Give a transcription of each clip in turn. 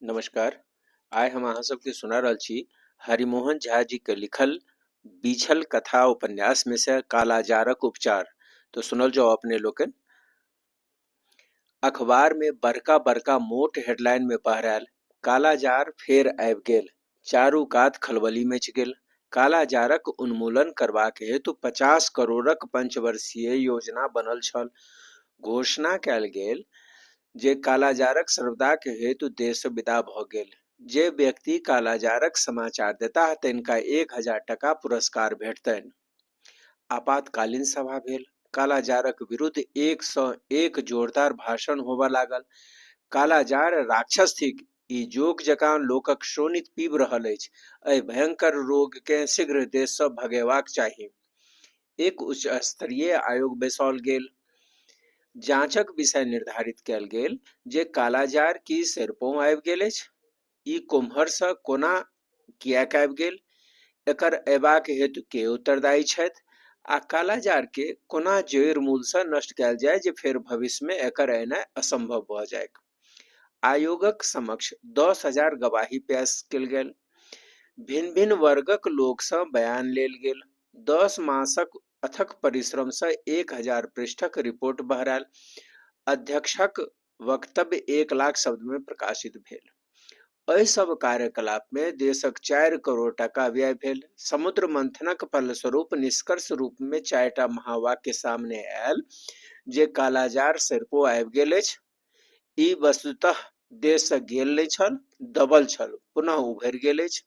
नमस्कार। आइ हम अहाँ सबके सुना रहल छी हरिमोहन झा जी के लिखल बीछल कथा उपन्यास में से कालाजारक उपचार। तो सुनल जाओ अपने लोकनि। अखबार में बड़का बड़का मोट हेडलाइन में बहरायल, कालाजार फेर आबि गेल। चारू कात खलबली मचि गेल। कालाजारक उन्मूलन करबाक हेतु 50 करोड़क पंचवर्षीय योजना बनल छल। घोषणा कयल गेल जे कालाजारक सर्वदाक हेतु देशसँ विदा भऽ गेल। जे व्यक्ति कालाजारक समाचार देताह तनिका 1000 टका पुरस्कार भेटतनि। आपातकालीन सभा भेल। कालाजारक विरुद्ध एकसँ एक जोरदार भाषण होबय लागल। कालाजार राक्षस थिक। ई जोंक जकाँ लोकक शोणित पीबि रहल अछि। एहि भयंकर रोगकेँ शीघ्र देशसँ भगेबाक चाही। एक उच्चस्तरीय आयोग बैसाओल गेल। जाँचक विषय निर्धारित कयल गेल जे कालाजार की सरिपहुँ आबि गेल अछि? ई कोम्हरसँ कोना किएक आबि गेल? एकर अयबाक हेतु के उत्तरदायी छथि? आ कालाजारकेँ कोना जड़ि मूलसँ नष्ट कयल जाय जे फेर भविष्यमे एकर अयनाइ असंभव भऽ जाइक? आयोगक समक्ष 10,000 गवाही पेश कयल गेल। भिन्न-भिन्न वर्गक लोकसँ बयान लेल गेल। 10 मासक अथक परिश्रमसँ 1000 पृष्ठक रिपोर्ट बहरायल। अध्यक्षक वक्तव्य 1 लाख शब्दमे प्रकाशित भेल। एहि सभ कार्यकलापमे देशक 4 करोड़ टाका व्यय भेल। समुद्र मंथनक फलस्वरूप निष्कर्ष रूपमे चारिटा महावाक्य सामने आयल जे कालाजार सरिपो आबि गेल अछि। ई वस्तुतः देशसँ गेल नहि छल, दबल छल, पुनः उभरि गेल अछि।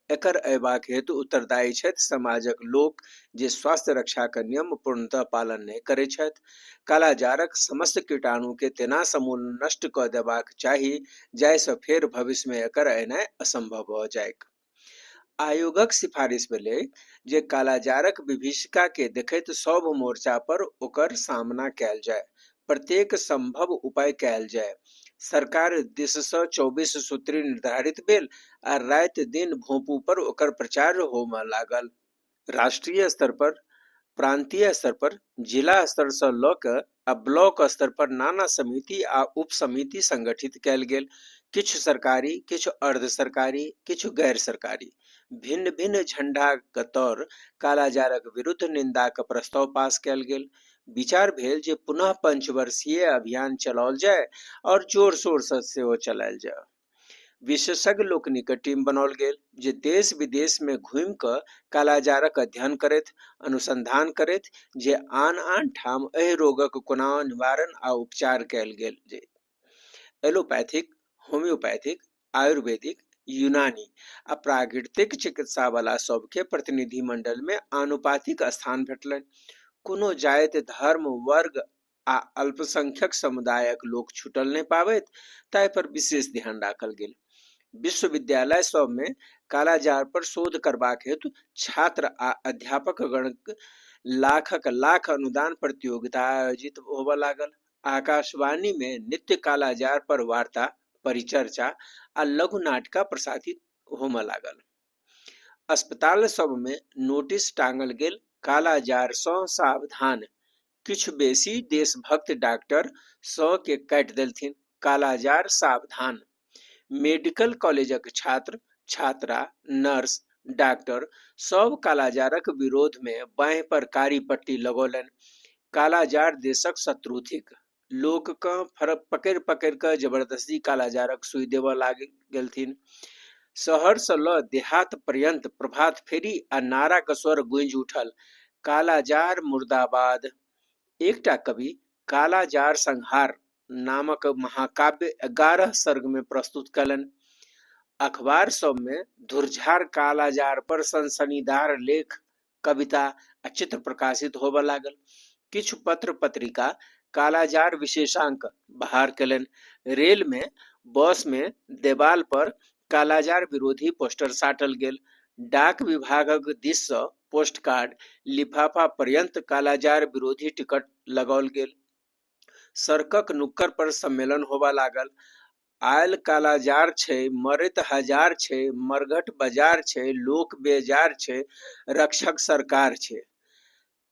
एकर अयबाक हेतु उत्तरदायी छथि समाजक लोक जे स्वास्थ्य रक्षाक नियम पूर्णतः पालन नहि करैत छथि। कालाजारक समस्त कीटाणुकेँ तेना समूल नष्ट कऽ देबाक चाही जाहिसँ फेर भविष्यमे एकर अयनाइ असंभव भऽ जाइक। आयोगक सिफारिश भेलै जे कालाजारक विभीषिकाकेँ देखैत सभ मोर्चा पर ओकर सामना कयल जाय। प्रत्येक संभव उपाय कयल जाय। सरकार दिससँ 24 सूत्री निर्धारित भेल आ राति-दिन भोंपू पर ओकर प्रचार होमय लागल। राष्ट्रीय स्तर पर, प्रांतीय स्तर पर, जिला स्तरसँ लऽ कऽ आ ब्लॉक स्तर पर नाना समिति आ उपसमिति संगठित कयल गेल। किछु सरकारी, किछु अर्ध सरकारी, किछु गैर सरकारी। भिन्न-भिन्न झंडाक तर कालाजारक विरुद्ध निन्दाक प्रस्ताव पास कयल गेल। विचार भेल जे पुनः पंचवर्षीय अभियान चलाओल जाय आओर जोर-शोरसँ सेहो चलायल जाय। विशेषज्ञ लोकनिक टीम बनाओल गेल जे देश-विदेशमे घूमि कऽ कालाजारक अध्ययन करथि, अनुसंधान करथि जे आन-आन ठाम एहि रोगक कोना निवारण आ उपचार कयल गेल। एलोपैथिक, होम्योपैथिक, आयुर्वेदिक, यूनानी आ प्राकृतिक चिकित्सावला सभकेँ प्रतिनिधिमंडलमे आनुपातिक स्थान भेटलनि। कोनो जाति, धर्म, वर्ग आ अल्पसंख्यक समुदायक लोक छूटल नहि पाबथि ताहि पर विशेष ध्यान राखल गेल। विश्वविद्यालय सभमे कालाजार पर शोध करबाक हेतु छात्र आ अध्यापकगणक लाखक लाख अनुदान प्रतियोगिता आयोजित होबय लागल। आकाशवाणीमे नित्य कालाजार पर वार्ता, परिचर्चा आ लघु नाटिका प्रसारित होमय लागल। अस्पताल सभमे नोटिस टाँगल गेल कालाजारसँ सावधान। किछु बेसी देशभक्त डाक्टर सँ के काटि देलथिन, कालाजार सावधान। मेडिकल कॉलेजक छात्र, छात्रा, नर्स, डाक्टर सभ कालाजारक विरोधमे बाँहि पर कारी पट्टी लगौलनि। कालाजार देशक शत्रु थिक। लोककेँ पकड़ि-पकड़ि कऽ जबरदस्ती कालाजारक सूइ देबऽ लागि गेलथिन। शहरसँ लऽ देहात पर्यन्त प्रभात फेरी आ नाराक स्वर गूँजि उठल, कालाजार मुर्दाबाद। एकटा कवि कालाजार संहार नामक महाकाव्य 11 सर्गमे प्रस्तुत कयलनि। अखबार सभमे धुरझार कालाजार पर सनसनीदार लेख, कविता आ चित्र प्रकाशित होबऽ लागल। किछु पत्र-पत्रिका कालाजार विशेषांक बहार कयलनि। रेलमे, बसमे देबाल पर कालाजार विरोधी पोस्टर साटल गेल। डाक विभागक दिससँ पोस्टकार्ड, लिफाफा पर्यन्त कालाजार विरोधी टिकट लगाओल गेल। सड़कक नुक्कड़ पर सम्मेलन होबऽ लागल। आयल कालाजार छै, मरैत हजार छै, मरघट बजार छै, लोक बेजार छै, रक्षक सरकार छै।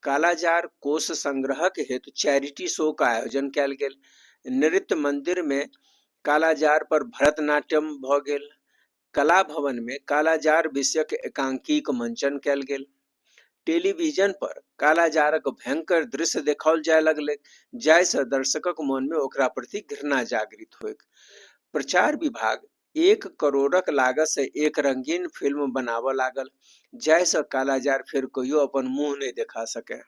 कालाजार कोष संग्रहक हेतु चैरिटी शोक आयोजन कयल गेल। नृत्य मंदिरमे कालाजार पर भरतनाट्यम भऽ गेल। कला भवनमे कालाजार विषयक एकांकीक मंचन कयल गेल। टेलीविजन पर कालाजारक भयंकर दृश्य देखाओल जाय लगलैक जाहिसँ दर्शकक मोनमे ओकरा प्रति घृणा जागृत होइक। प्रचार विभाग 1 करोड़क लागतसँ एक रंगीन फिल्म बनाबऽ लागल जाहिसँ कालाजार फेर कहियो अपन मुँह नहि देखा सकय।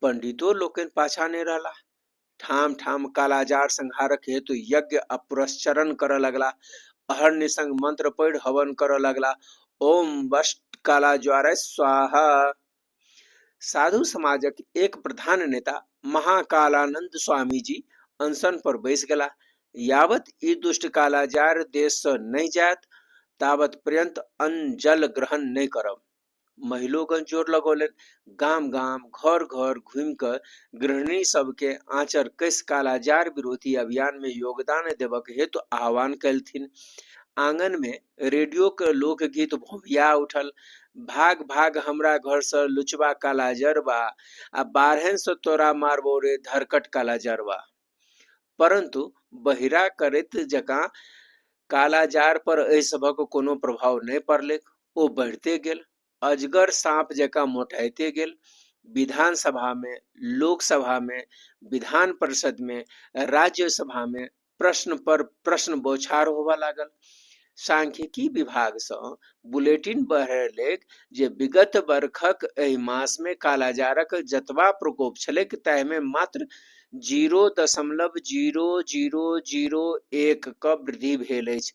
पंडितो लोकनि पाछाँ नहि रहलाह। ठाम-ठाम कालाजार संहारक हेतु यज्ञ आ पुरश्चरण करऽ लगलाह। अहर्निशं मंत्र पढ़ि हवन करऽ लगलाह। ओम वष्ट कालाज्वारय स्वाहा। साधु समाजक एक प्रधान नेता महाकालानंद स्वामीजी अनशन पर बैसि गेलाह। यावत ई दुष्ट कालाजार देशसँ नहि जायत तावत पर्यन्त अन्न जल ग्रहण नहि करब। महिलोगण जोर लगौलनि। गाम-गाम, घर-घर घूमि कऽ गृहिणी सभकेँ आँचर कसि कालाजार विरोधी अभियानमे योगदान देबक हेतु आह्वान कयलथिन। आङनमे रेडियोक लोकगीत भोभिया उठल, भाग-भाग हमरा घरसँ लुचबा कालाजरबा आ बाढ़निसँ तोरा मारबौ रे धरकट कालाजरबा। परन्तु बहिरा करैत जकाँ कालाजार पर एहि सभक कोनो प्रभाव नहि पड़लैक। ओ बढ़िते गेल। अजगर साँप जकाँ मोटाइते गेल। विधान सभामे, लोकसभामे, विधान परिषदमे, राज्यसभामे प्रश्न पर प्रश्न बौछार होबऽ लागल। सांख्यिकी विभागसँ बुलेटिन बहरेलैक जे विगत बरखक एहि मासमे कालाजारक जतबा प्रकोप छलैक ताहिमे मात्र 0.0001 क वृद्धि भेल अछि।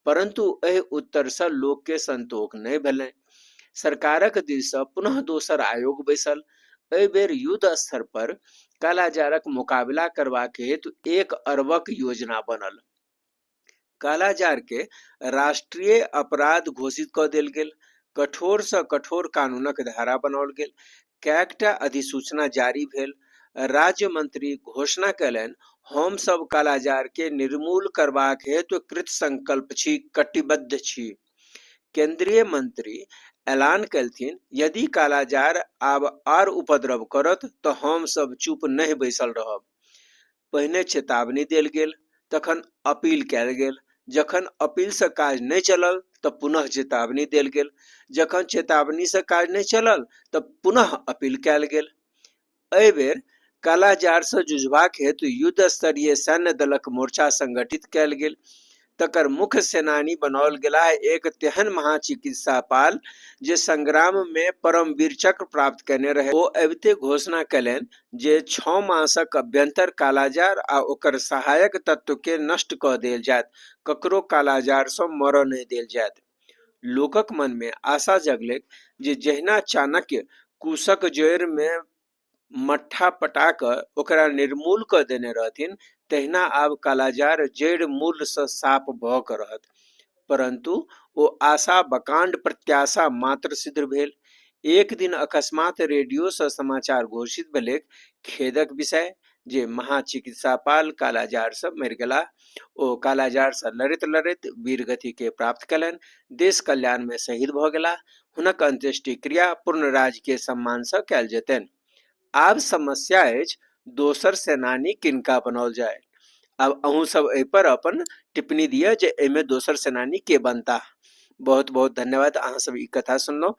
परन्तु एहि उत्तरसँ लोककेँ संतोख नहि भेलनि। सरकारक दिससँ पुनः दोसर आयोग बैसल। एहि बेर युद्ध स्तर पर कालाजारक मोकाबिला करबाक हेतु 1 अरबक योजना बनल। कालाजारकेँ राष्ट्रीय अपराध घोषित कऽ देल गेल। कठोरसँ कठोर कानूनक धारा बनाओल गेल। कैकटा अधिसूचना जारी भेल। राज्यमंत्री घोषणा कयलनि, हम सभ कालाजारकेँ निर्मूल करबाक हेतु कृतसंकल्प छी, कटिबद्ध छी। केन्द्रीय मंत्री एलान कयलथिन, यदि कालाजार आब आर उपद्रव करत तँ हम सभ चुप नहि बैसल रहब। पहिने चेतावनी देल गेल, तखन अपील कयल गेल। जखन अपीलसँ काज नहि चलल तँ पुनः चेतावनी देल गेल। जखन चेतावनीसँ काज नहि चलल तँ पुनः अपील कयल गेल। एहि बेर कालाजारसँ जुझबाक हेतु युद्ध स्तरीय सैन्य दलक मोर्चा संगठित कयल गेल। तकर मुख्य सेनानी बनाओल गेलाह एक तेहन महाचिकित्सापाल जे संग्राममे परमवीर चक्र प्राप्त कयने रहय। ओ अबिते घोषणा कयलनि जे छओ मासक अभ्यन्तर कालाजार आ ओकर सहायक तत्वकेँ नष्ट कऽ देल जायत, ककरो कालाजारसँ मरऽ नहि देल जायत। लोकक मनमे आशा जगलैक जे जहिना चाणक्य कुशक जड़िमे मट्ठा पटा कऽ ओकरा निर्मूल कऽ देने रहथिन तहिना आब कालाजार जड़ि मूलसँ साफ भऽ कऽ रहत। परन्तु ओ आशा बकाण्ड प्रत्याशा मात्र सिद्ध भेल। एक दिन अकस्मात् रेडियोसँ समाचार घोषित भेलैक, खेदक विषय जे महाचिकित्सापाल कालाजारसँ मरि गेलाह। ओ कालाजारसँ लड़ैत-लड़ैत वीरगतिकेँ प्राप्त कयलनि। देश कल्याणमे शहीद भऽ गेलाह। हुनक अंत्येष्टि क्रिया पूर्ण राजकीय सम्मानसँ कयल जेतनि। आब समस्या अछि दोसर सेनानी किनका बनाओल जाय। आब अहूँ सब एहि पर अपन टिप्पणी दिअ जे एहिमे दोसर सेनानी के बनताह। बहुत बहुत धन्यवाद अहाँ सब ई कथा सुनलहुँ।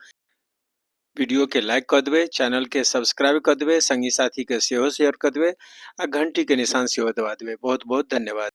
वीडियो के लाइक कऽ देबै, चैनल के सब्सक्राइब कऽ देबै, संगी साथी के सेहो शेयर कऽ देबै आ घंटी के निशान सेहो दबा देबै। बहुत बहुत धन्यवाद।